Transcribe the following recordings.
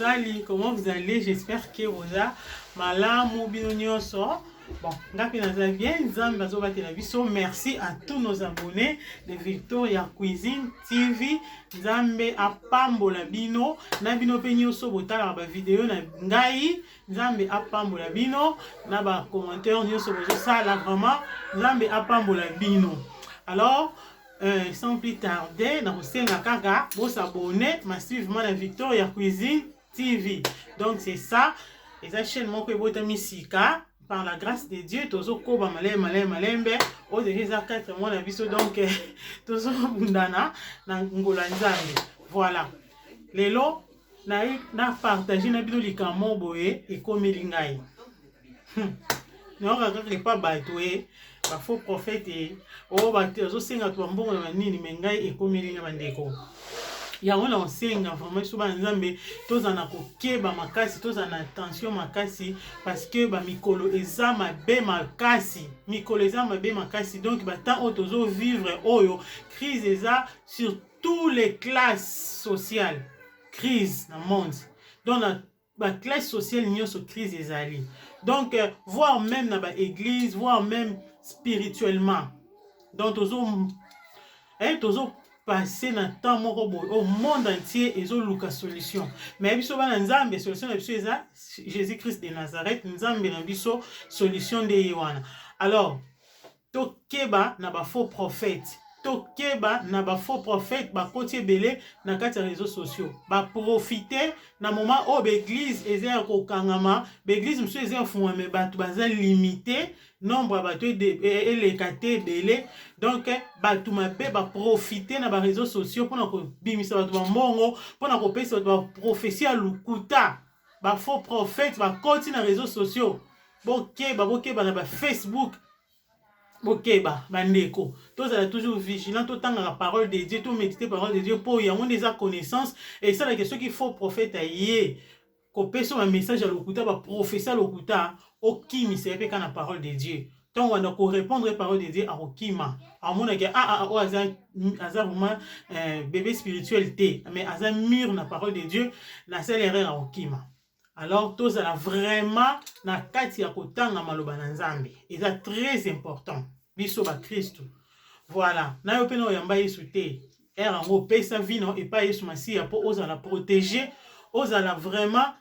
Salut, comment vous allez? J'espère que boza malamu bino nyonso. Bon, nga mpe naza bien, Nzambe azobatela biso. Merci à tous nos abonnés de Victoria Cuisine TV. Nzambe apambola bino na bino mpe nyonso botalaka ba video na ngai. Nzambe apambola bino na ba commentaires nyonso bozosala vraiment. Nzambe apambola bino. Alors, sans plus tarder, nakosenga kaka bosabone massivement na Victoria Cuisine TV. Donc c'est ça, eza chaîne moko ebotami sika par la grâce de Dieu, tozokoba malembe malembe malembe. Oyo deja eza 4 mois na biso, donc tozobundana na ngolo ya Nzambe. Voilà, lelo na partage na bino likambo boye ekomeli ngai. Nayoka kaka epa bato e bafaux prophète e oyo bato azosenga to bambongo na banini, me ngai ekomeli nga bandeko. Yango na osenga vraiment biso bana Nzambe tozala na kokeba makasi, tozala na attention makasi, parce que bamikolo eza mabe makasi, mikolo eza mabe makasi. Donc batemps oyo tozovivre oyo, crise eza sur tous les classes sociales, crise na monde. Donc na baclasse sociale nyonso crise ezali. Donc voire même na baéglise, voire même spirituellement. Donc tozo passer na temps moko boye au monde entier ezoluka solution, mais biso bana Nzambe, solution na biso eza Jésus Christ de Nazareth. Nzambe na biso, solution nde ye wana. Alors tokeba na bafaux prophète, tokeba na bafaux prophète. Bakoti ebele na kati ya réseaux sociaux, baprofite na moment oyo baeglise eza ya kokangama, baeglise mosusu eza ya fungwama, bato baza limité, nombre ya bato eleka te ebele. Donc bato mabe baprofite na baréseaux sociaux mpona kobimisa bato bambongo, mpona kopesa bato baprophétie ya lokuta. Bafaux prophète bakoti na réseaux sociaux. Bokeba, bokeba na bafacebook, bokeba bandeko. Tozala toujours vigilant, totangaka parole de Dieu, tomédite parole de Dieu, mpo yango nde eza connaissance esalaka soki faux prophète aye kopesa bamessage ya lokuta, baprophétie ya lokuta, okimisa ye mpe kaka na parole de Dieu. Ntango wanda korépondre parole de Dieu, akokima, amonaki ah, ah, oyo aza vraiment bébé spirituel te, mais aza mûr na parole de Dieu, nasali erreur, akokima. Alors tozala vraiment na kati ya kotanga maloba na Nzambe, eza très important biso bakristu. Voilà, na yo mpe na oyamba Yesu te, ere yango opesa vino epai Yesu Masiya mpo ozala protégé, ozala vraiment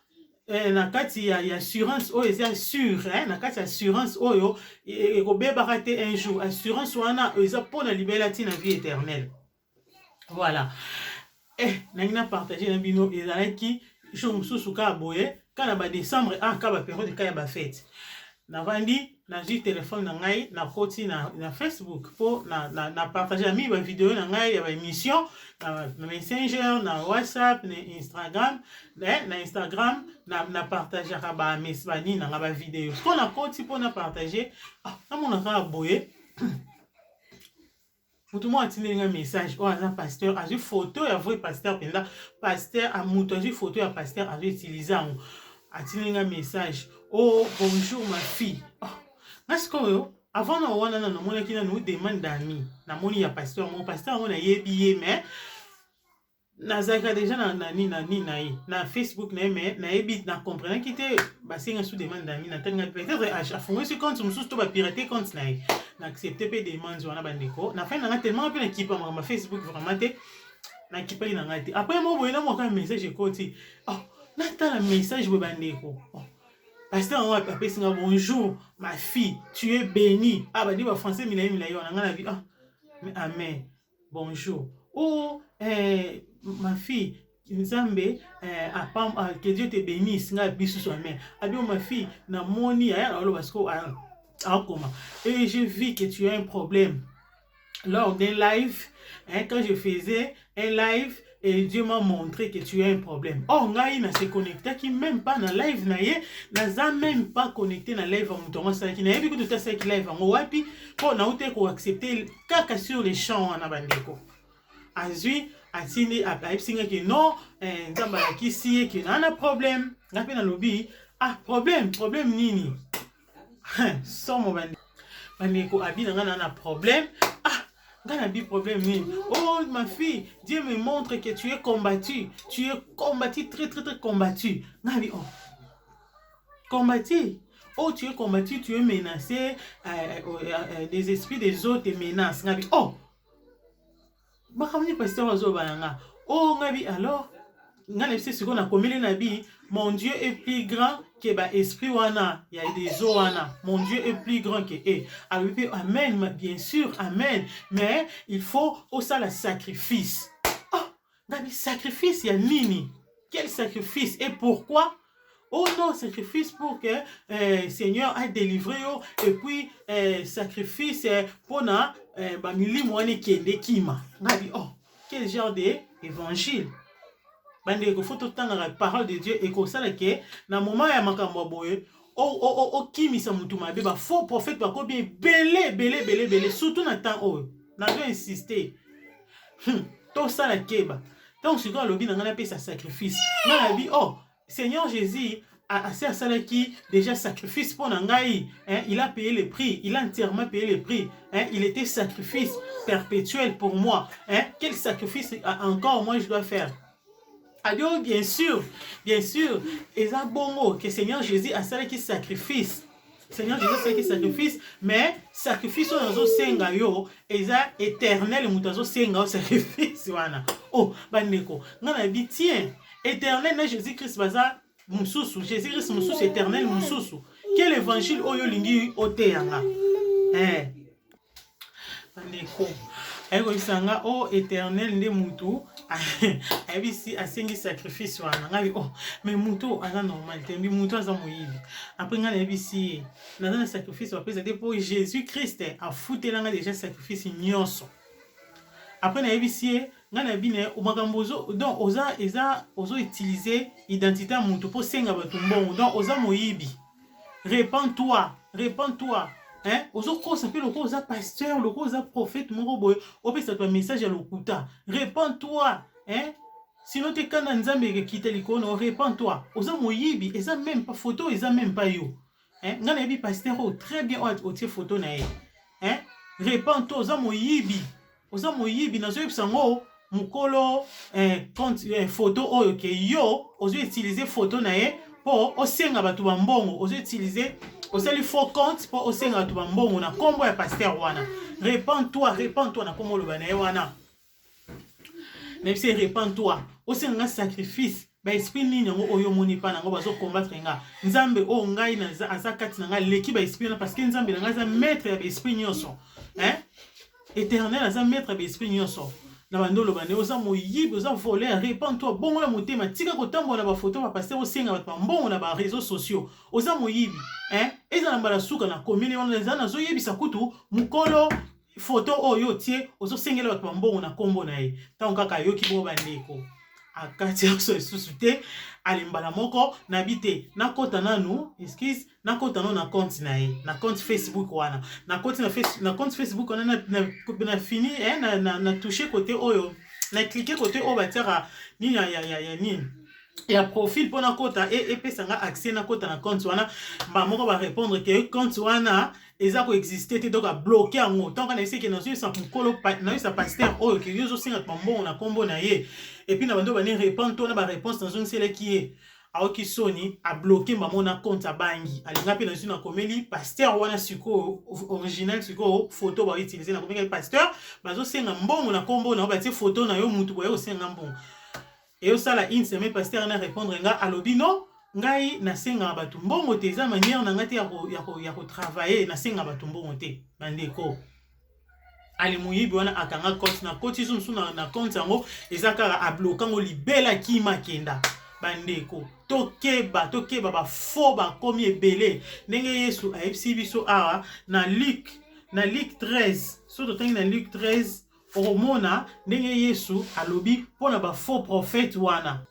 na kati ya assurance oyo eza sûr, eh, na kati ya assurance oyo ekobebaka te un jour. Assurance wana eza mpona libela, ntina vie éternelle. Voilà, nangi na partage na bino. Ezalaki jour mosusu kaka boye, kaka na badécembre, ah, kaka bapériode kaka ya bafête. Navandi, nazwi telefone na ngai, nakoti na Facebook mpo na partage na mingi bavideo na ngai ya baémission na Messenger, na WhatsApp, na Instagram. Na Instagram na partageaka banini na ngai, bavideo. Sikoyo nakoti mpo na partage, ah, namona kaka boye moto moko atindeli nga message oyo aza pasteur, azwi photo ya vrai pasteur mpenza, pasteur moto azwi photo ya pasteur, azwi utilize yango, atindeli nga message: "Oh, bonjour ma fille." Oh, nga sikoyo avant na wana na namonaki nanu demande d'ami, namoni ya pasteur moko. Pasteur yango nayebi ye, mais nazalaka déjà na nini na ye na Facebook na ye, mais nayebi, na comprenaki te. Basenga su demande d'ami, natangi peut-être afungoli compte mosusu to bapirate compte na ye. Na accepte mpe demande wana bandeko. Na fin nanga tellement mpe nakipa makambo ya Facebook vraiment te, nakipaki na ngai te. Après mo boye namwaka message ekoti. Oh, natala message boye bandeko, oh. Pasteur yango apesi nga: "Bonjour ma fille, tu es bénie." Ah, bandi bafrançais milai milai wana. Ngai na bi: "Ah, amen, bonjour." "Oh, ma fille, Nzambe que Dieu te bénisse." Ngai bisusu: "Amen." Abi: "Oh, ma fille, namoni aya aloba siko akoma et j'ai vu que tu as un problème lors d'un live, hein, quand je faisais un live et Dieu m'a montré que tu as un problème." Or ngai na se connectaki même pas na live na ye, naza même pas connecté na live ya moto yango asalaki. Nayebi kutu te asalaki live yango wapi, mpo nauti koaccepte kaka sur le champ wana bandeko. Azwi, atindi, ayebisi ngai ke non, Nzambe alakisi ye ke naa na problème. Ngai mpe nalobi: "Ah, problème, problème nini?" Somo bandeko. Abi na ngai naa na problème. Ah. Nga na bi problème nini? Oh ma fille, Dieu me montre que tu es combattu, tu es combattu, très très très combattu. Nga bi oh, combattu. Oh, tu es combattu, tu es menacé, des esprits des autres te menacent. Nga bi oh, makambo nini pasteur azoloba na nga? Oh, nga bi alors nga na biso sikoyo nakomeli na bi, mon Dieu est plus grand que ba esprit wana ya des eaux wana, mon Dieu est plus grand que e. Alobi mpe amen, bien sûr amen, mais il faut osala sacrifice. Oh, nga bi sacrifice ya nini? Quel sacrifice et pourquoi? Oh non, sacrifice pour que Seigneur a délivré yo, et puis sacrifice mpona bamilimo wana ekende kima. Nga bi oh, quel genre de évangile? Bandeko, faut totangaka parole de Dieu. Ekosala ke na moment ya makambo ya boye, okimisa motu mabe. Bafaux prophète bakomi ebele ebele ebele ebele, surtout na temps oyo. Nazo insiste, tosala keba. Ntango sikoyo alobi na ngai napesa sacrifice, ngai nabi oh, Seigneur Jésus asi asalaki déjà sacrifice mpo na ngai, hein, il a payé le prix, il a entièrement payé le prix, hein, il était sacrifice perpétuel pour moi, hein, quel sacrifice encore moi je dois faire? Adio, bien sûr, bien sûr, eza bongo que Seigneur Jésus asalaki sacrifice, Seigneur Jésus asalaki sacrifice, mais sacrifice oyo azosenga yo eza éternel. Moto azosenga yo sacrifice wana. Oh bandeko, ngai nayebi tien, éternel na Jésus Christ baza mosusu, Jésus Christ mosusu, éternel mosusu. Quel évangile oyo olingi oteyanga, eh? Bandeko, aye koyebisa nga o oh, éternel nde mutu ayebisi asengi sacrifice wana. Ngai oh, mais mutu aza normal te, mbi mutu aza moyibi. Après ngai nayebisi ye naza na sacrifice bapesa te, mpo Jésus Christ afutelanga déjà sacrifice nyonso. Après nayebisi ye, ngai nayebi na ye makambo donc oza eza ozoutiliser identité ya motu mpo senga bato mbongo, donc oza moyibi. Repens-toi, repens-toi, hein? Ozokosa mpe lokola oza pasteur, lokola oza prophète moko boye, opesa bato bamessage ya lokuta. Repens-toi, hein? Sinon te kanda Nzambe ekekita likolo na. Repens-toi, oza moyibi. Eza même pas photo, eza même pas yo, hein? Ngai nayebi pasteur oyo très bien, oyo otie photo na ye, hein? Repens-toi, oza moyibi, oza moyibi. Nazoyebisa yango mokolo compte photo oyo ke yo ozoutiliser photo na ye mpo osenga bato bambongo, ozoutiliser, osali faux compte mpo osenga bato bambongo na nkombo ya pasteur wana. Repens-toi, repens-toi. Na nkombo oloba na ye wana, nayebisi: repens-toi. Osenga nga sacrifice, baesprit nini yango oyo omoni epa nango bazokombattre nga? Nzambe oyo ngai aza kati na ngai aleki baesprit wana, parce que Nzambe na ngai aza maître ya baesprit nyonso, hein? Éternel aza maître ya baesprit nyonso. Na bando oloba nde oza moyibi, oza voleur. Repens-toi, bongola motema, tika kotambola na bafoto bapasteur, osenga bato bambongo na baréseaux sociaux. Oza moyibi, hein? Eza na mbala suka na komini wana, eza nazoyebisa kutu mokolo foto oyo otie, ozosengela bato bambongo na nkombo na ye. Ntango kaka ayoki bongo, bandeko, akati nyonso lisusu te. Alembala moko nabi te, nakɔta nanu, excuse, nakɔta nanu na compte na ye, na compte Facebook wana. Nakɔti na compte Facebook wana, na fini eh, na touche côté oyo, na clique côté oyo batiaka nini ya nini ya profil mpo nakɔta, epesa nga accès nakɔta na compte wana. Bamoko barépondre ke compte wana eza koexiste te, donc abloquer yango. Ntango na eseke nazoyesa mokolo, nayosa pasteur oyo ke yo ozosenga bambongo na nkombo na ye. Et puis na bando bani répondre to na baréponse nazongiselaki ye, aoki soni, abloquer bango na compte, abangi alinga. Mpe nazwi, nakomeli pasteur wana sikoyo original, sikoyo photo bautiliser. Nakomeli pasteur, bazosenga mbongo na nkombo na yo, batie photo na yo, mutu boye kosenga mbongo. Eyosala une semaine, pasteur na répondre nga, alobi non, ngai nasengaka bato mbongo te, eza manière na ngai te ya kotravailler, nasengaka bato mbongo te. Bandeko, ale moyibi wana akanga compte. Na koti so mosusu na compte yango, eza kaka abloquer yango libela, kima akenda. Bandeko, tokeba, tokeba, bafaux bakomi ebele. Ndenge Yesu ayebisi biso awa na Luc 13, so totangi na Luc 13, okomona ndenge Yesu alobi mpona bafaux prophète wana.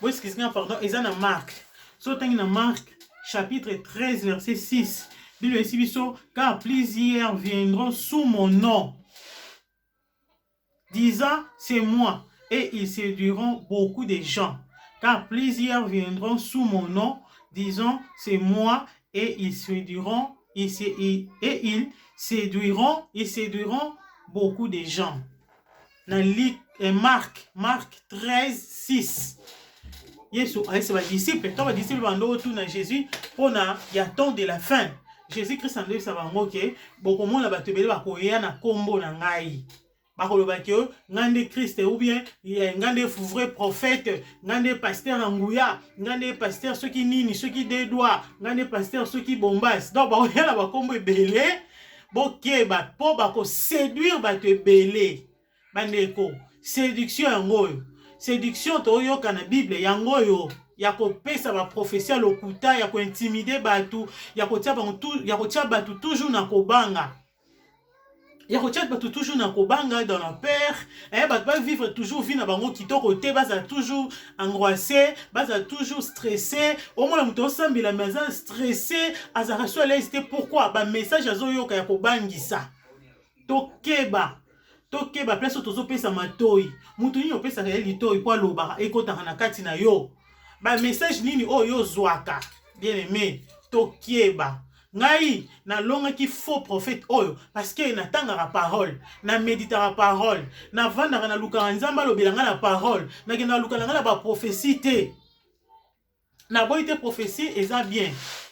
Bo excuse nga, pardon, eza na Marc. So otangi na Marc chapitre 13 verset 6, Bible eyebisi biso: car plusieurs viendront sous mon nom, disant: c'est moi, et ils séduiront beaucoup de gens. Car plusieurs viendront sous mon nom, disant: c'est moi, et ils séduiront ils, et ils séduiront ils séduiront. beaucoup de gens. Na Luc, eh, Marc, Marc 13, 6. Yesu ayesi ba disciples, to ba disciples bando otuna Jésus pona ya temps de la fin. Jésus Christ andoyebisa bango ke bokomona bato ebele bakoya na kombo na ngai. Bakoloba ke ngai nde Christ ou bien ngai nde vrai prophète, ngai nde pasteur ya nguya, ngai nde pasteur soki nini, soki deux doigts, ngai nde pasteur soki bombas. Donc bakoya na bakombo ebele, bokeba mpo bakoseduire bato ebele. Bandeko, seduction yango oyo, seduction toyoka na Bible yango oyo ya kopesa baprofesia lokuta, ya kointimide bato, ya kotia bango, ya kotia bato toujours na kobanga, ya kotia bato toujours na kobanga, dans la peur, eh, bato bavivre toujours vie na bango kitoko te, bazala toujours angoissé, bazala toujours stressé. Omona moto osambela mais aza stressé, azalaka so à l'aise te. Pourquoi? Bamessage azoyoka ya kobangisa. Tokeba, tokeba place oyo tozopesa matoi. Moto nini opesaka ye litoi mpo alobaka, ekotaka na kati na yo? Bamessage nini oyo ozwaka, bien aimé? Tokeba. Ngai nalongaki faux prophète oyo parce que natangaka parole, naméditaka parole, navandaka, nalukaka Nzambe alobela ngai na parole. Nakendaka luka na ngai na baprophétie te. Naboyi te, prophétie eza bien,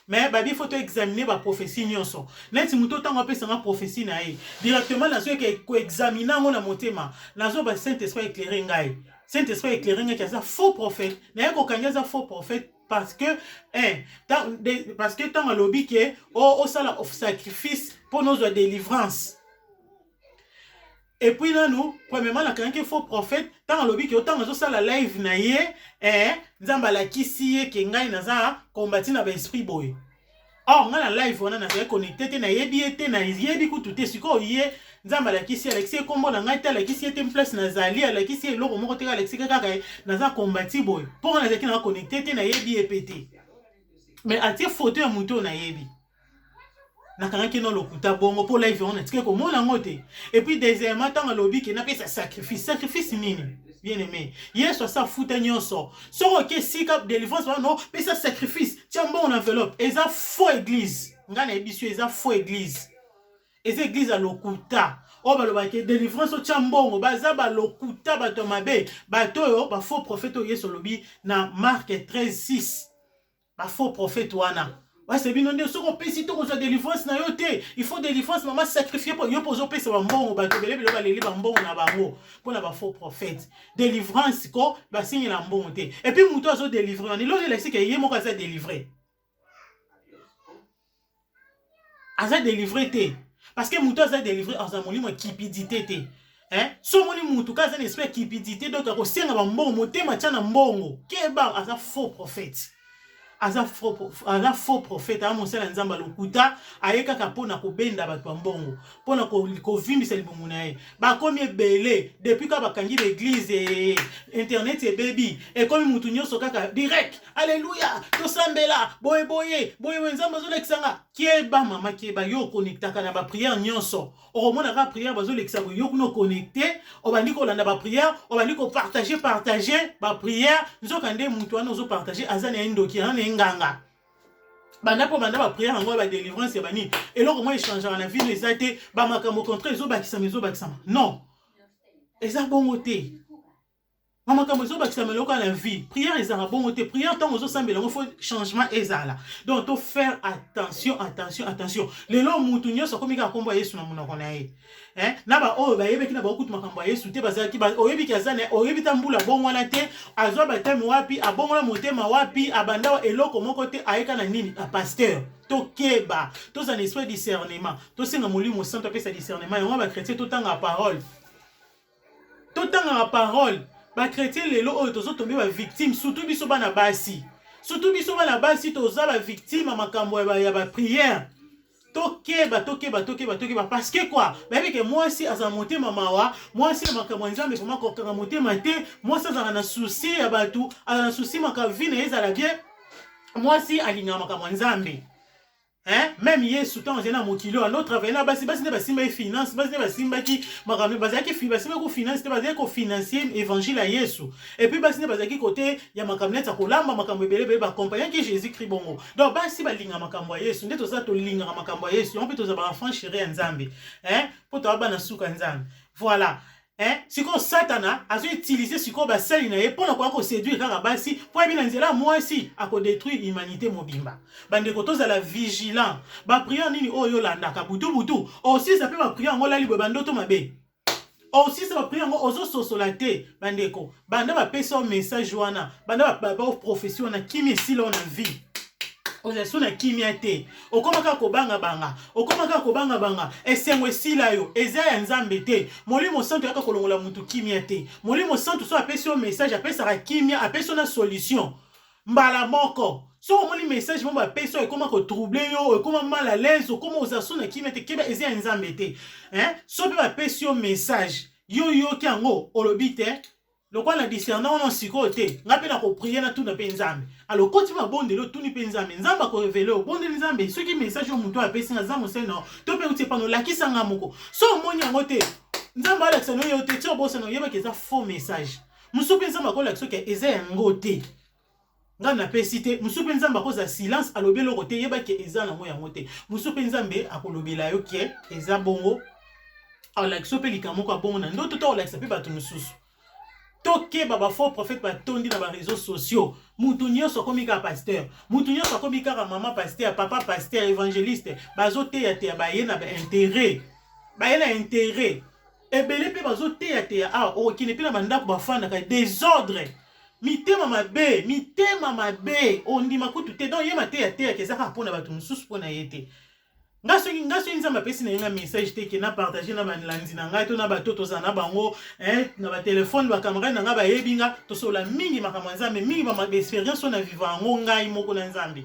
mais babi faut toexamine baprophétie nyonso. Neti moto ntango apesanga prophétie na ye, directement nazoyeka koexamine yango na motema, nazoba Saint Esprit éclaire ngai, Saint Esprit éclaire ngai ki aza faux prophète. Naye kokangi aza faux prophète parce que parce que ntango alobi ke osala sacrifice mpo nozwa délivrance. Et puis nanu, premièrement, nakangaki faux prophète ntango alobi ke ntango azosala live na ye, Nzambe alakisi ye ke ngai naza kombati na baesprit boye. Or ngai na live wana nazali connecté te, nayebi ye te, nayebi kutu te. Sikoyo ye Nzambe alakisi, alakisi ye nkombo na ngai te, alakisi ye te place nazali, alakisi ye eloko moko te, alakisi kaka naza kombati boye. Mpo ngai nazalaki nanga connecté te, nayebi ye mpe te, mais atie photo ya motu oyo nayebi. Nakangaki no lokuta bongo mpo live yango natikaki komona yango te. Et puis deuxièmement, ntango alobi ke napesa sacrifice, sacrifice nini? Bien aimé, Yesu asa futa nyonso. Soki oke esika délivrance wana, no pesa sacrifice, tia mbongo na enveloppe, eza faux église. Ngai nayebi so eza faux église, eza église ya lokuta oyo balobaki délivrance otya mbongo. Baza balokuta, bato ya mabe, bato oyo bafaux prophète oyo Yesu alobi na Marc 13 6. Bafaux prophète wana base bino nde soki opesi to kozwa délivrance na yo te. Il faut délivrance, mama, sacrifie mpo yo mpo ozopesa bambongo. Bato ebele bilo baleli bambongo na bango mpona bafaux prophète. Délivrance ko basengela mbongo te. Et puis moto azodélivre wana, eloko elakisi ke ye moko aza délivré, aza délivré te, parce que moto aza délivré aza molimo ya cupidité te, hein? So omoni mutu ka aza na esprit ya cupidité, donc akosenga bambongo, motema tia na mbongo, keba, aza faux prophète, aza faux prophète, aza mosala ya Nzambe alokuta. Aye kaka mpona kobenda bato ya mbongo, mpona kovimbisa libumu na ye. Bakomi ebele depuis kaka bakangi baeglise, internet ebebi, ekomi mutu nyonso kaka direct: "Alleluya, tosambela boye boye boye boye, Nzambe azolekisanga." Keba mama, keba. Yo okonektaka na baprière nyonso, okomona kaka prière bazolekisa boye, yo kuna okonekte, obandi kolanda baprière, obandi kopartage partage baprière. Nzoka nde motu wana ozopartage aza na ye ndoki, aza na ye nganga. Banda mpo banda baprière yango ya badélivrance ya banini, eloko moko echangeaka na vino eza te. Bamakambo contraire ezobakisama, ezobakisama. Non, eza bongo te. Bamakambo ezobakisama eloko na vie, prière ezalaka bongo te. Prière, ntango ozosambela yango, faut changement ezala. Donc to faire attention, attention, attention. Lelo mutu nyonso akomi kaka nkombo ya Yesu na monoko na ye, eh? Na baoyo bayebaki na baokutu makambo ya Yesu te, bazalaki oyebiki aza na oyebi ta mbula abongwana te, azwa bateme wapi, abongola motema wapi, abanda eloko moko te, ayeka na nini, pasteur. Tokeba, tozala na esprit discernement, tosenga Molimo Santo apesa discernement. Yango bachrétien totanga parole, totangaka parole. Bachrétien lelo oyo tozotombe bavictime, surtout biso bana basi, surtout biso bana basi toza bavictime ya makambo ya baprière. Tokeba, tokeba, tokeba, tokeba. Parce que quoi? Bayebi ke mwasi azala motema mawa, mwasi na makambo ya Nzambe vraiment kokanga motema te. Mwasi azalaka na souci ya bato, azala na souci makambo vie na ye ezala bien. Mwasi alingaka makambo ya Nzambe. Hein? Même Yesu ntango azali na mokili oyo ando travaille na basi, basi nde basimbaki finance, basi nde basimbaki makambo, bazalaki basimbaki kofinance te, bazalaki kofinancie évangile ya Yesu. Et puis basi nde bazalaki kote ya makambo neti ya kolamba, makambo ebele ebele, baakompagnaki Jésus Christ bongo. Donc basi balinga makambo ya Yesu, nde toza tolingaka makambo ya Yesu yango mpe toza baenfant chéri ya Nzambe, hein? Mpo toza bana suka Nzambe, voilà. Eh, sikoyo Satana azoutilize sikoyo basali na ye mpo na koya koséduire kaka basi, mpo ayebi na nzela ya mwasi akodétruire humanité mobimba. Bandeko, tozala vigilant. Baprière nini oyo olandaka butu butu? Osisa mpe baprière yango, olali boye, bandoto mabe. Osisa baprière yango, ozososola te. Bandeko, banda bapesa yo message wana, banda baprophétie wana, kimi esila oyo na vie, ozali so na kimia te, okóma kaka kobangabanga, okóma kaka kobangabanga, esengo esila yo. Eza ya Nzambe te. Molimo Santu ayaka kolongola mutu kimia te. Molimo Santu so apesi yo message, apesaka kimia, apesi yo na solution mbala moko. So omoni message moko bapesi yo, ekóma kotroubler yo, ekóma mal à l'aise, okóma oza so na kimia te, keba, eza ya Nzambe te, hein? So mpe bapesi yo message, yo yoki yango, olobi te lokola na discerner wana sikoyo te, ngai mpe nakoprier, natuna mpe Nzambe. Alors okoti mabondeli, otuni mpe Nzambe, Nzambe akorévéler. Obondeli Nzambe: soki message oyo moto apesi nga, aza mosali na to mpe uti epano, olakisa nga moko. So omoni yango te, Nzambe alakisa no yo te, ti obosana, oyebaki eza faux message. Mosusu mpe Nzambe akolakisa oke eza yango te, ngai napesi te. Mosusu mpe Nzambe akozala silence, alobi eloko te, yebaki eza nango yango te. Mosusu mpe Nzambe akolobela yo ke eza bongo, alakisa mpe likambo moko ya bongo na ndoto, to akolakisa mpe bato mosusu. Tokeba, bafaux prophète batondi na baréseaux sociaux. Mutu nyonso akomi kaka pasteur, mutu nyonso akomi kaka mama pasteur, papa pasteur, évangéliste. Bazoteyateya, baye na baintérêt, baye na intérêt ebele mpe bazoteyateya. Awa okokende mpe na bandako bafandaka, désordre, mitema mabe, mitema mabe, ondima kutu te. Donc ye mateyateyaka eza kaka mpona bato mosusu, mpo na ye te. Nga soki Nzambe apesi na ye nga message te ke na partage na balandi na ngai to na bato tozala na bango na batelefone, bacamarade na ngai bayebi nga, tosolola mingi makambo ya Nzambe, mingi baexpérience oyo na vivre yango ngai moko na Nzambe.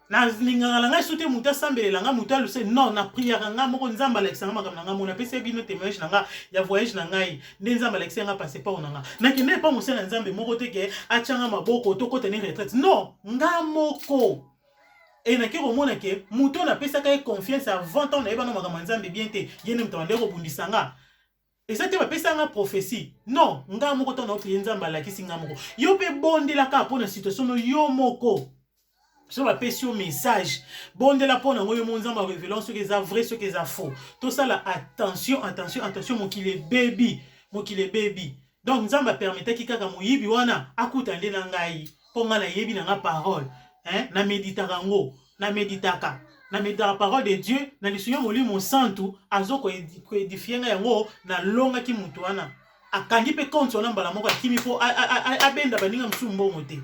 Nalingaka na ngai so te moto asambelela nga, moto aluse, non. Na priaka nga moko, Nzambe alakisanga makambo na ngai moko. Napesi bino témoignage na nga ya voyage na ngai, nde Nzambe alakisi nga passeport na nga. Nakende epa mosala na Nzambe moko te ke atianga maboko, tokota ni retraite, non, nga moko. E nake komona ke moto oyo napesaka ye confiance avant, ntango nayeba na makambo ya Nzambe bien te, ye nde moto abandeki kobundisa nga. Eza te bapesa nga prophétie, non, nga moko ntango naoprier, Nzambe alakisi nga moko. Yo mpe bondelaka mpo na situation no yo moko. So bapesi yo message, bondela mpo nango yo mo, Nzambe arévéler soki eza vrai, soki eza faux. Tosala attention, attention, attention. Mokili ebebi, mokili ebebi. Donc Nzambe apermetaki kaka moyibi wana akuta nde na ngai, mpo ngai nayebi na nga parole, hein? Naméditaka yango, naméditaka parole de Dieu na lisungi ya Molimo Santu, azokoédifier ngai yango. Nalongaki motu wana, akangi mpe compte wana mbala moko, akimi mpo abenda baninga mosusu mbongo te.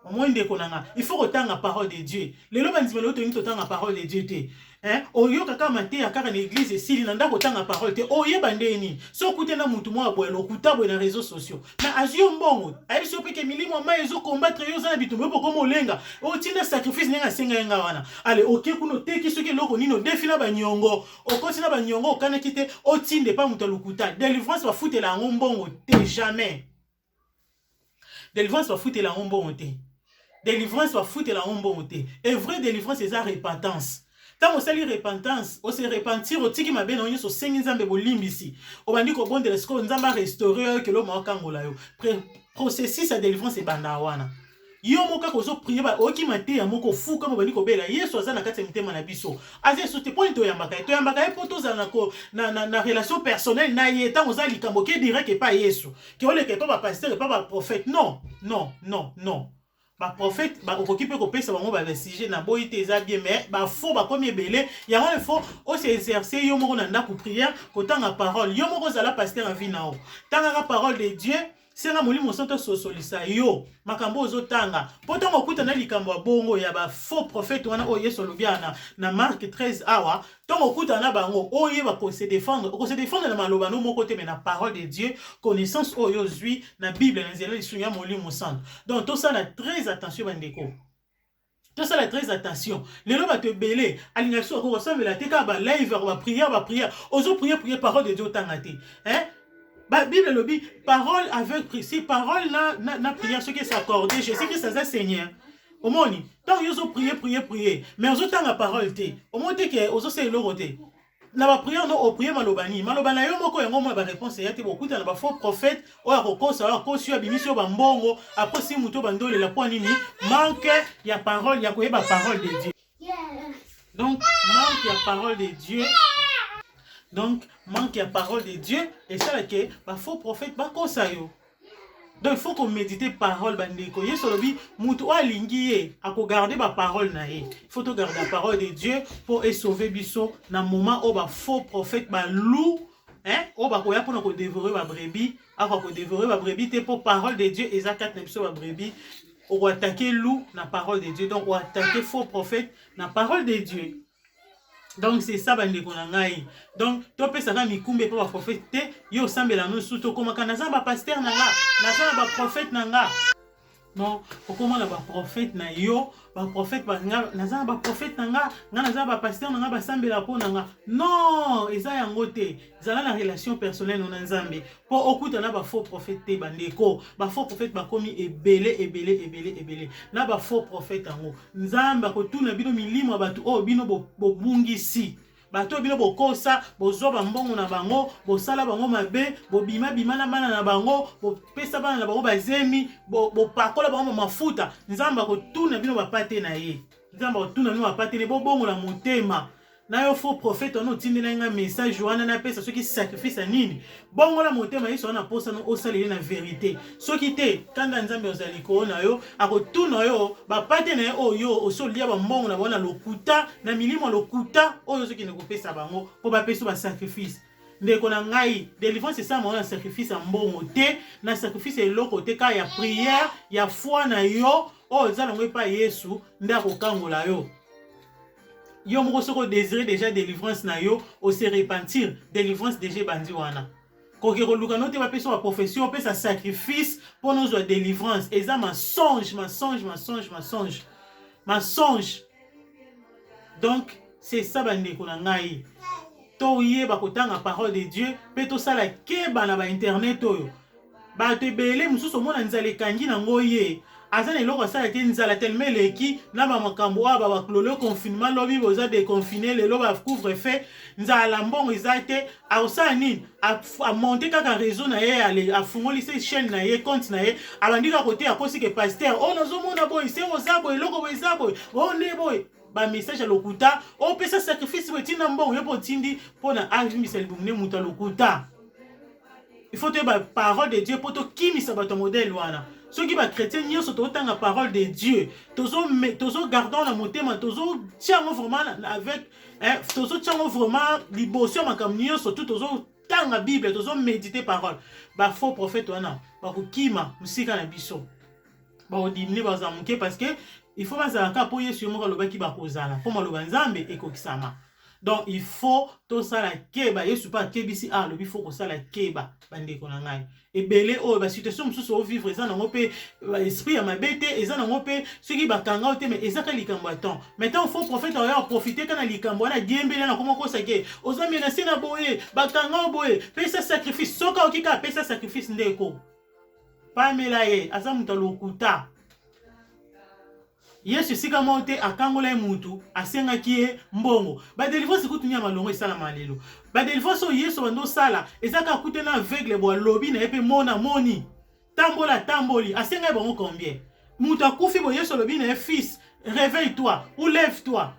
Omoi, ndeko na nga, il faut kotanga parole de Dieu. Lelo bandima, lelo tolingi totanga parole de Dieu te, hein? Oyoka kaka mateya kaka na église, esili. Na ndako otanga parole te, oyeba nde nini? So okute na mutu moko boye, lokuta boye na réseaux sociaux, na azwi yo mbongo, ayebisi yo mpe ke milimo ya mai ezokombattre yo, oza na bitumba, yo pokoma olenga, otinda sacrifice ndenge asenga ye nga wana. Ale oke kuna, oteki soki eloko nini, odefi na banyongo, okoti na banyongo, okanaki te, otinde epa moto ya lokuta. Délivrance bafutela yango mbongo te, jamais. Délivrance bafutela yango mbongo te. Délivrance bafutela yango mbongo te. Et vraie délivrance eza repentance. Ntango osali repentance, ose repentir, otiki mabe na yo nyonso, osengi Nzambe bolimbisi, obandi kobondela, sikoyo Nzambe arestaurer yo, ekelo maokangola yo. Processus ya délivrance ebandaka wana. Yo moko kaka ozoprier, oyoki mateya moko, ofukama, obandi kobela. Yesu aza na kati ya mitema na biso, aza Yesu te. Mponi toyambaka ye? Toyambaka ye mpo tozala na relation personnelle na ye. Ntango oza likambo, oke direct epa Yesu, ke oleka epa bapasteur, epa baprophète, non, non, non, non. Baprophète okoki mpe kopesa bango basujet na boyi te, eza bien, mais bafaux bakomi ebele. Yango il faut ose exercer yo moko na ndako, prière, kotanga parole. Yo moko ozala pasteur ya vie na yo, tangaka parole de Dieu, senga Molimo Santo asosolisa yo makambo ozotanga, mpo ntango okutana likambo ya bongo ya bafaux prophète wana oyo Yesu alobi na Mark 13 awa, ntango okutana na bango, oyeba kose défendre. Okose défendre na maloba no moko te, mais na parole de Dieu, connaissance oyo ozwi na Bible na nzela lisungi ya Molimo Santo. Donc tosala très attention, bandeko, tosala très attention. Lelo bato ebele alingaka biso akokosambela te, kaka balive, baprière, baprière, ozoprier prier, parole de Dieu otanga te, hein? Bible elobi parole avec si parole na prière soki es'accorde. Jésus Christ aza Seigneur. Omoni ntango yo ozoprier, prier, prier, mais ozotanga parole te, omoni te ke ozosala eloko te na baprière. No oprier maloba nini? Maloba na yo moko yango. Mona baréponse eya te. Bokuta na bafaux prophète oyo akokosa, oyo akosi oyo, abimisi oyo bambongo, akosi motu oyo bandolela. Mpo nini? Manque ya parole, ya koyeba parole de Dieu. Donc manque ya parole de Dieu, donc manque ya parole de Dieu esalake bafaux prophète bakosa yo. Donc il faut koméditer parole, bandeko. Yesu alobi motu oyo alingi ye akogarder baparole na ye. Il faut togarder la parole de Dieu mpo esauve biso na moment oyo bafaux prophète, baloup, hein, oyo bakoya mpona kodévorer babrebis. Akoka kodévorer babrebis te mpo parole de Dieu eza kati na biso. Babrebis, okoattaquer loup na parole de Dieu, donc oattaquer faux prophète na parole de Dieu. Donc c'est ça, bandeko na ngai. Donc topesaka mikumbe mpo baprophète te. Yo osambela nosu, tokomaka naza na bapasteur na nga, naza na baprophète na nga. Non, okóma na baprophète na yo, baprophète, naza na baprophète na nga, nga naza na bapasteur na nga, basambela mpo na nga. Non, eza yango te. Zala na relation personnelle na Nzambe mpo okuta na bafaux prophète te. Bandeko, bafaux prophète bakomi ebele, ebele, ebele, ebele. Na bafaux prophète yango, Nzambe akotuna bino milimo ya bato oyo bino bobungisi, bato oyo bino bokosa, bozwa bambongo na bango, bosala bango mabe, bobima-bima na bana na bango, bopesa bana na bango bazemi, bopakola bango mafuta. Nzambe akotuna bino bapate na ye. Nzambe akotuna bino bapate na ye. Bobongola motema na yo. Faux prophète wana otindela nga message wana, napesa soki sacrifice ya nini, bongola motema. Yesu wana posa no osaleli na vérité. Soki te, kanda Nzambe ozala likolo na yo. Akotuna yo bapate na ye oyo yo osi olia bambongo na bango na lokuta, na milimo ya lokuta oyo ozokende kopesa bango mpo bapesa basacrifice. Ndeko na ngai, délivrance esalama na sacrifice ya mbongo te, na sacrifice ya eloko te, kaka ya prière, ya foi na yo oyo eza nango epai Yesu nde akokangola yo. Yo moko soki odésire déjà délivrance na yo, ose repentir, délivrance déjà ebandi wana. Koke koluka no te bapesa baprophétie, opesa sacrifice mpo nozwa délivrance. Eza mensonge, mensonge, mensonge, mensonge, mensonge. Donc c'est ça, bandeko na ngai. Toyeba kotanga parole de Dieu mpe tosala keba na bainternet oyo. Bato ebele mosusu omona nzala ekangi nango, ye aza na eloko asala te. Nzala telema eleki na bamakambo oyo babaklolo, confinement lobi, boza déconfiné lelo, bacouvre-feu, nzala, mbongo eza te. Akosala nini? Amonter kaka réseau na ye, afungoli se chaîne na ye, compte na ye, abandi kaka kote, akosi ke pasteur oyo nazomona boye, se oza boye, eloko boye eza boye, oyo nde boye, bamessage ya lokuta, opesa sacrifice boye, ntina mbongo yo mpo otindi mpona avimbisa libumu nde moto ya lokuta. Il faut toyeba parole de Dieu mpo tokimisa bato ya modèle wana. Soki bachrétien nyonso totanga parole de Dieu, tozogarder na motema, tozotia yango vraiment avec, tozotia yango vraiment liboso ya makambo nyonso tu, tozotanga Bible, tozoméditer parole, bafaux prophète wana bakokima mosika na biso, bakodiminuer, bazala moke, parce que il faut bazala kaka mpo Yesu ye moko alobaki bakozala, mpo maloba Nzambe ekokisama. Donc il faut tosala keba. Yesu mpe akebisi, a alobi faut kosala keba. Bandeko na ngai, ebele oyo basituation mosusu ovivre eza nango mpe esprit ya mabe te, eza nango mpe soki bakanga yo te, mais eza ka likambo ya temps. Maintenant faux prophète oyo aprofiter ka na likambo wana, diembeli na koma kosake oza menace na boye, bakanga yo boye, pesa sacrifice. Soki aoki kaka apesa sacrifice, ndeko, pamela ye, aza moto ya lokuta. Yesu esika moko te akangola ye mutu asengaki ye mbongo. Badélivrance kutu ya malongo esalama lelo, badélivrance oyo Yesu bando osala eza kaka kute na aveugle bo alobi na ye mpe mona, moni, tambola, atamboli. Asenga ye bango combien? Mutu akufi bo, Yesu alobi na ye: "Fils, réveille toi ou lève toi."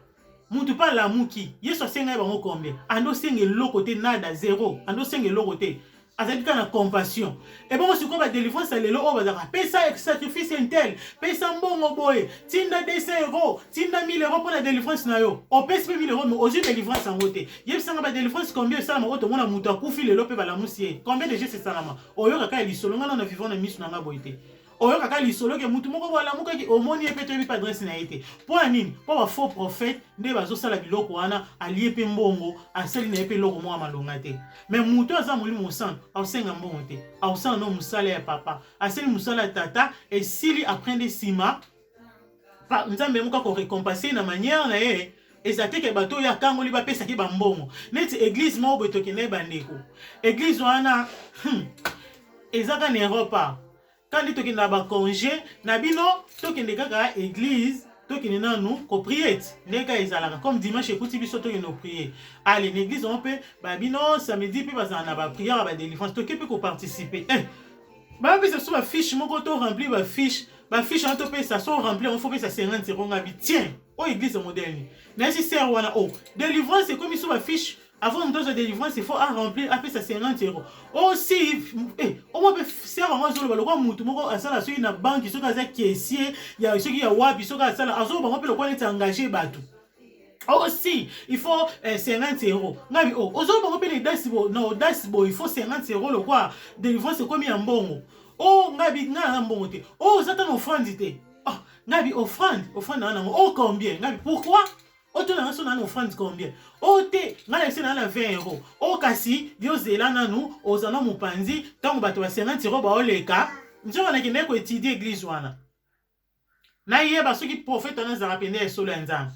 Mutu mpe alamuki. Yesu asenga ye bango combien? Ando osenga eloko te, nada, zéro. Ando osenga eloko te, azalaki kaka na compassion. Ebongo sikoyo badélivrance ya lelo oyo bazalaka pesa sacrifice un tel, pesa mbongo boye, tinda 200 euro, tinda 1000 euro mpo na délivrance na yo. Opesi mpe 1000 euro, mais ozwi délivrance yango te. Yebisanga, badélivrance combien esalama oyo tomona moto akufi lelo mpe balamusi ye? Combien de gestes esalama? Oyokaka ya lisolo, nga na vivant na miso na nga boye te. Oyokaka lisolo ke mutu moko boye alamukaki, omoni ye mpe toyebi mpe adresse na ye te. Mpo ya nini? Mpo bafaux prophète nde bazosala biloko wana. Alie mpe mbongo, asali na ye mpe eloko moko ya malonga te. Mais moto aza Molimo Mosantu akosenga mbongo te, akosala no mosala ya papa, asali mosala ya tata, esili. Après nde nsima Nzambe moko akorécompenser na manière na ye. Eza te ke bato oyo akangoli bapesaki bambongo. Neti église moko boye tokende, bandeko, église wana eza kaka na Europe. Kandi tokende na ba congé na bino, tokende kaka église, tokende nanu koprier ti ndenge kaka ezalaka. Comme dimanche ekuti biso, tokende koprier. Ale na église yango mpe babino samedi mpe bazala na baprière ya badélivrance, toke mpe koparticiper. Bapesa biso bafiche moko, to remplir bafiche. Bafiche wana topesa, so remplir yango, faut pesa 50 euro. Ngabi tien, oyo église modèle ni? Nayesi sœur wana: o délivrance ekomi so bafiche, avant moto azwa délivrance, il faut aremplir, apesa 50 euro aussi. Omo mpe sœur yango azoloba lokwa mutu moko asala soki na banque, soki aza caissier ya soki ya wapi, soki asala, azoloba bango mpe lokwa neti engage bato aussi, il faut 50 euros. Ngabi o ozoloba bango mpe na audace bo, na audace boye, il faut 50 euros, lokwa délivrance ekomi ya mbongo. O ngabi ngai naza mbongo te. O oza ta na offrande te? Oh, ngabi offrande, offrande na nango o combien? Ngabi pourquoi otuna nga so na na offrande combien? O te, ngai na biso na na 20 euro. O kasi yo zela nanu, oza na mopanzi ntango bato ba 50 euro baoleka. Nzoka nakendaki koétudier église wana, nayeba soki prophète wana azalaka pende ya esolo ya Nzambe.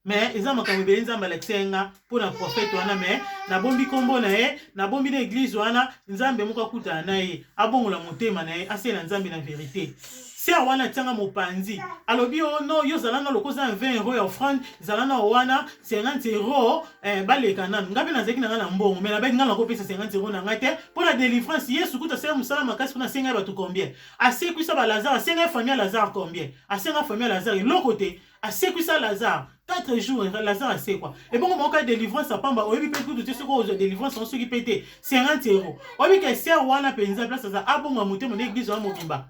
Mais eza makambo ebele Nzambe alakisa ye nga mpo na prophète wana, mais nabombi nkombo na ye, nabombi na église wana. Nzambe moko akutana na ye, abongola motema na ye, asala Nzambe na vérité. Sœur wana atianga mopanzi, alobi: o no, yo zala na loko oza na 20 euro ya offrande, zala na wana 50 euro. Baleka nanu. Ngai mpe nazalaki na ngai na mbongo, mais nabaki ngai nakopesa 50 euro na ngai te mpo na délivrance. Yesu kuta asala mosala makasi mpona asengai bato combien? Asekwisa balazare, asengai famille ya Lazare combien? Asenga famille ya Lazare eloko te. Asekwisa Lazare 4 jours, Lazare asekwa. Ebongo moko ya délivrance apamba, oyebi mpe kutu te soki ozwa délivrance yango, soki mpe te 50 euro. Oyebi ke sœur wana mpenza, place aza, abonga motema na église wana mobimba.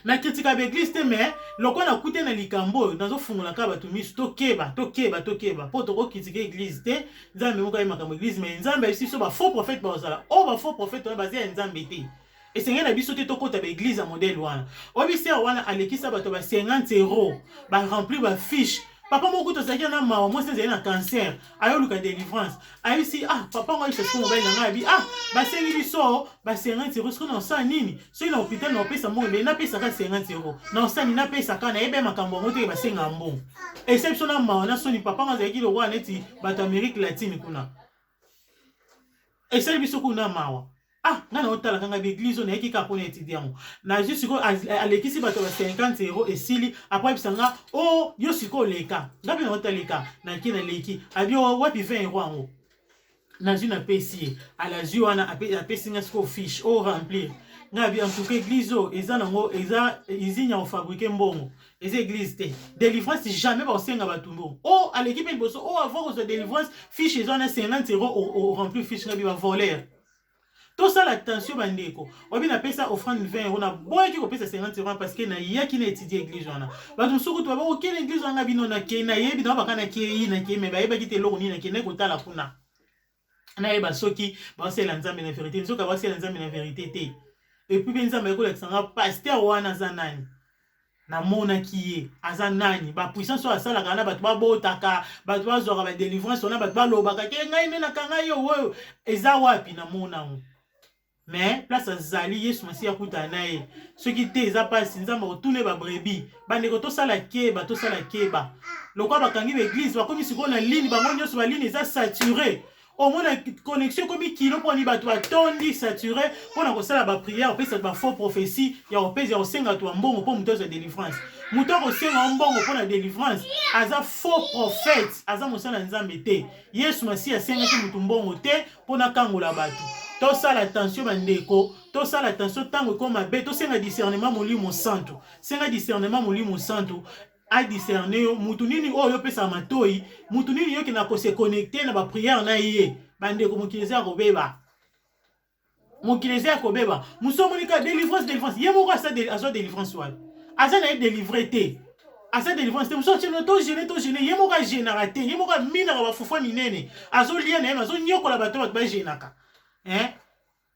Na kritika baéglise te, mais lokola nakute na likambo oyo, nazofungola kaka bato miso. Tokeba, tokeba, tokeba, mpo tokokritika église te. Nzambe moko aye makambo église, mais Nzambe ayebisi biso bafaux prophète bazala. Oyo bafaux prophète wana baza ya Nzambe te. Esengeli na biso te tokɔta baéglise ya modèle wana. Oyebi, sœur wana alekisa bato ba 50 euro, baremplir bafiche. Papa moko kutu azalaki na mawa, mwasi azali na cancer, ayoluka délivrance. Ayebisi: ah, papa ngo ayebisa siko mobali na ngai, abi: ah, basengi biso ba 50 euro, soki na osala nini? Soki na hôpital na opesa mbongo ebele, napesaka 50 euro na osala nini? Napesaka, nayebi makambo yango teke basengaka mbongo. Esa biso na mawa na soni. Papa ngo azalaki lokola neti bato Amérique latine kuna. Esali biso kuna mawa. Ah, ngai na otalaka ngai baéglise oyo, nayeki kaka mpona étudier yango. Nazwi sikoyo, alekisi bato ba 50 euro, esili. Après ayebisa nga: o yo sikoyo oleka. Ngai mpe naotaleka, nake, naleki. Abi: wapi 20 euro yango? Nazwi, napesi ye. Alazwi wana, apesi nga sikoyo fiche o remplir. Ngai abi: en tout cas, église oyo eza nango, eza usine ya kofabriquer mbongo, eza église te. Délivrance, jamais bakosenga bato mbongo. O aleki mpe liboso, o avant kozwa délivrance, fiche eza wana, 50 euro, o remplir fiche. Ngai bi bavoleur. Tosala attention, bandeko. Obi napesa offrande 20 euro, naboyaki kopesa 50 euro parce que nayaki na étudier église wana. Bato mosuku to baba okende église wana, bino nakei, nayebi na baka, nakei, nakei, mais bayebaki te eloko nini nakende kotala kuna. Nayeba soki baosala Nzambe na vérité. Nzoka baosala Nzambe na vérité te. Et puis mpe Nzambe ayekolakisa nga pasteur wana aza nani. Namonaki ye aza nani, bapuissance oyo asalaka na bato, babotaka bato, bazwaka badélivrance wana, bato balobaka ke ngai nde nakanga ye oyo eza wapi. Namona yango, mais place azali, Yesu Masiya akutana na ye. Soki te, eza mpasi, Nzambe akotuna ye babrebis. Bandeko, tosala keba, tosala keba. Lokola bakangi baéglise, bakomi sikoyo na ligne, bango nyonso baligne eza saturé. Omona connexion ekomi kilo mponi bato batondi, saturé mpona kosala baprière, opesa bafaux prophétie ya kopesa, ya kosenga bato bambongo mpo moto azwa délivrance. Moto akosenga mbongo mpona délivrance aza faux prophète, aza mosala ya Nzambe te. Yesu Masiya asengaki motu mbongo te mpona kangola bato. Tosala attention, bandeko, tosala attention. Ntango ekoma mabe, tosenga discernement Molimo Santu. Senga discernement Molimo Santu adiscerne yo mutu nini oyo opesaka matoi, mutu nini yokenda kose connecter na baprière na ye. Bandeko, mokili eza ya kobeba, mokili eza ya kobeba. Mosu omonika délivrance, délivrance, ye moko azwa délivrance wana, aza na ye délivre te, aza délivrance te. Mosu atieno tojeûner, tojeûner, ye moko ajeûnaka te, ye moko aminaka bafufu minene, azolia na ye, azonyokola bato. Bato bajeûnaka, hein?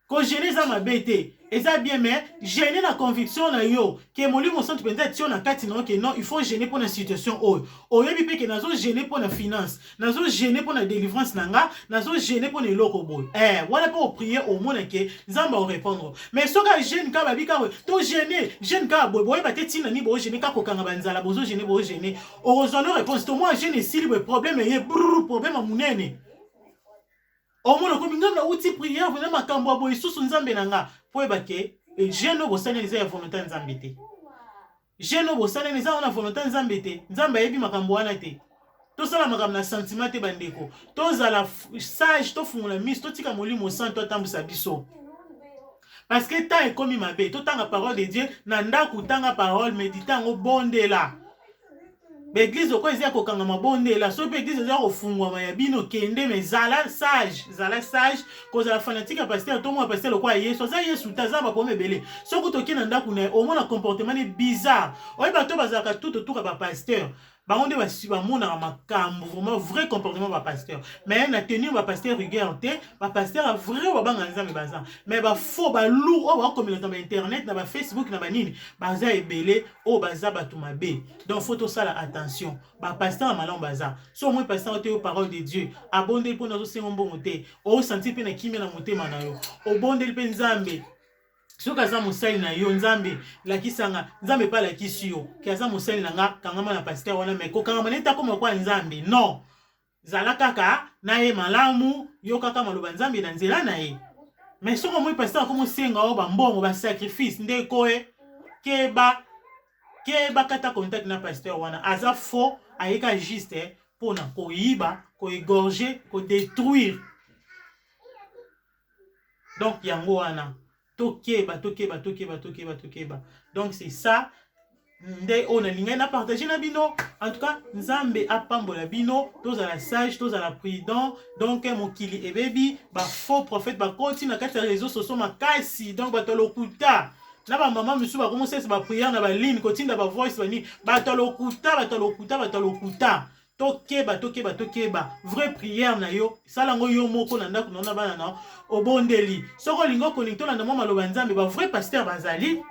Kojeûner eza mabe te, eza bien, mais jeûne na conviction na yo ke Molimo Santu mpenza atio na kati na yo ke non, il faut jeûner mpo na situation oyo. Oyebi mpe ke nazojeûner mpo na finance, nazojeûner mpo na délivrance na nga, nazojeûner mpo na eloko boye. Wana mpe oprier, omona ke Nzambe aorépondre. Mais soki ajeûne kaka, babi kaka tojeûner, jeûne kaka boye, boyeba te ntina nini bojeûner, kaka kokanga banzala, bozojeûner, bojeûner, okozwa no réponse to mwa jeûne esili boye, problème eye brr, problème ya monene. Omona okomi: ngai nauti prière, vraimen makambo ya boye lisusu, Nzambe na nga. Po oyeba ke Jeûne oyo bosaleli eza ya volonté ya Nzambe te. Jeûne oyo bosaleli eza wana volonté ya Nzambe te. Nzambe ayebi makambo wana te. Tosala makambo na sentiment te, bandeko. Tozala sage, tofungola miso, totika Molimo Santo atambwisa biso, parce que temps ekomi mabe. Totanga parole de Dieu na ndako, tanga parole, médite yango, bondela. Baéglise okoyo eza ya kokangama, bondela. Soki mpe église eza ya kofungwama ya bino, kende, mais zala sage, zala sage. Kozala fanatique ya pasteur to mwa pasteur lokola Yesu, aza Yesu te, aza baproblème ebele. Soki tokie na ndako na ye, omona comportement ne bizarre. Oyebi, bato bazalaka tout otuka bapasteur, bango nde bamonaka makambo vraiment vrai comportement bapasteur. Mais na tenir bapasteur rigueur te. Bapasteur ya vrai babanga Nzambe baza, mais bafaux, baloup oyo bakomelaka na bainternet, na bafacebook, na banini, baza ebele oyo baza bato mabe. Donc faut tosala attention. Bapasteur ya malamu baza. So omoi pasteur oyo te, yo parole de Dieu, abondeli mpona azosenga mbongo te, osentir mpe na kimia na motema na yo, obondeli mpe Nzambe. Soki aza mosali na yo, Nzambe lakisanga, Nzambe mpe alakisi yo ke aza mosali na nga, kangama na pasteur wana. Mais kokangama neti akoma kwa Nzambe, non. Zala kaka na ye malamu, yo kaka maloba Nzambe na nzela na ye. Mais soki omoi pasteur akoma osenga oyo bambongo, basacrifice, ndeko e keba, keba, kata contact na pasteur wana. Aza faux, ayeka juste mpona koyiba, koégorger, kodétruire. Donc yango wana, tokeba, tokeba, tokeba, tokeba, tokeba. Donc c'est ça nde oyo nalingai na partage na bino. En tout cas, Nzambe apambola bino. Tozala sage, tozala prudent. Donc mokili ebebi, bafaux prophète bakoti na kati ya réseau sociaux makasi. Donc bato ya lokuta na bamama misusu bakomosalisa baprière na baligne, kotinda bavoice, banini, bato ya lokuta, bato ya lokuta, bato ya lokuta. Tokeba, tokeba, tokeba. Vraie prière na yo, sala yango yo moko na ndako na yo na bana na obondeli. Soki olingi okolingi tolanda mwa maloba Nzambe, bavrai pasteur bazali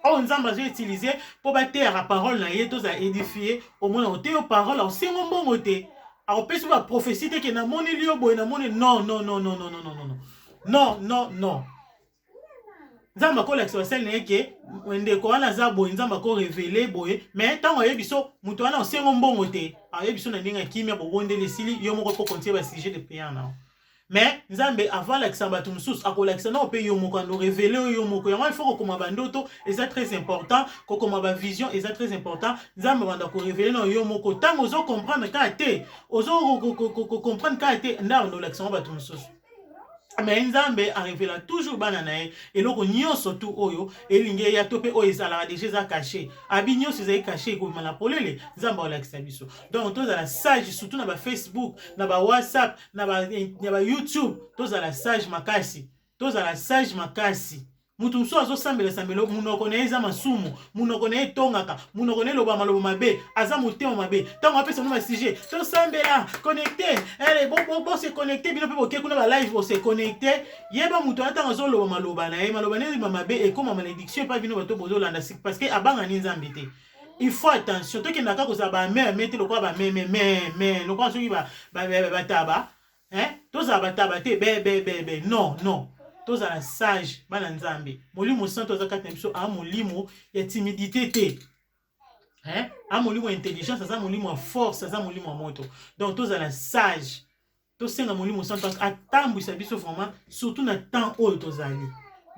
oyo Nzambe azoutiliser mpo bateyaka parole na ye, tozala édifie. Omona oteyo parole, aosengo mbongo te, akopesi baprophétie te ke namoneli yo boye, namoni. Non, non, non, non, non, non, non, non, non, non, non. Nzambe akolakisa basali na ye ke ndeko wana aza boye, Nzambe akorévéler boye. Mais ntango ayebi so moto wana osengo mbongo te, ayebi so na ndenge ya kimia, bobondeli, esili, yo moko po continuer basujet de prière na yo. Mais Nzambe avant alakisa bato mosusu, akolakisa nao mpe yo moko, ando révéler oyo yo moko. Yango il faut kokoma bandoto, eza très important. Kokoma bavision eza très important. Nzambe abanda korévéler nao yo moko. Ntango ozocomprendre kaka te, ozocomprendre kaka te, nde abanda olakisa ngo bato mosusu. Mais Nzambe arévéla toujours bana na ye eloko nyonso tu oyo elingi eya to mpe oyo ezalaka déjà eza caché. Abi nyonso ezali caché, ekobima na polele. Nzambe aolakisa biso. Donc tozala sage, surtout na bafacebook, na bawhatsapp, na bayoutube. Tozala sage makasi, tozala sage makasi. Mutu mosusu azosambela sambelo, munoko na ye eza masumu, munoko na ye etongaka, munoko na ye eloba maloba mabe, aza motema mabe. Ntango apesa bino basujet, tosambela, connecte, bose connecte, bino mpe boke kuna balive, bose connecte. Yeba moto wana, ntango azoloba maloba na ye, maloba na ye mabe ekóma malédiction epai bino bato bozolanda, parce que abangani Nzambe te. Il faut attention. Tokendaka kozala bame ame te lokola bameme me lokola soki bataba, tozala bataba te, bebebebe. Non, non, tozala sage, bana Nzambe. Molimo Santo aza kati na biso, aa molimo ya timidité te, aa molimo ya intelligence, aza molimo ya force, aza molimo ya moto. Donc tozala sage, tosenga Molimo Santo atambwisa biso vraiment, surtout na temps oyo tozali.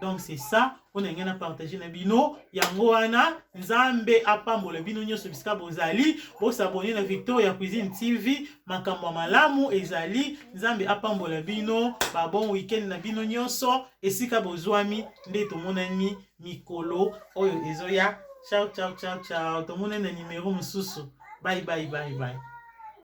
Donc c'est ça oyo na ngai na partage na bino. Yango wana, Nzambe apambola bino nyonso bisika bozali. Bos'abonner na Victoria Cuisine TV, makambo ya malamu ezali. Nzambe apambola bino. Babon weekend na bino nyonso esika bozwami. Nde tomonani mikolo oyo ezoya. Ciao, ciao, ciao, ciao. Tomonani na nimero mosusu. Bye, bye, bye, bye.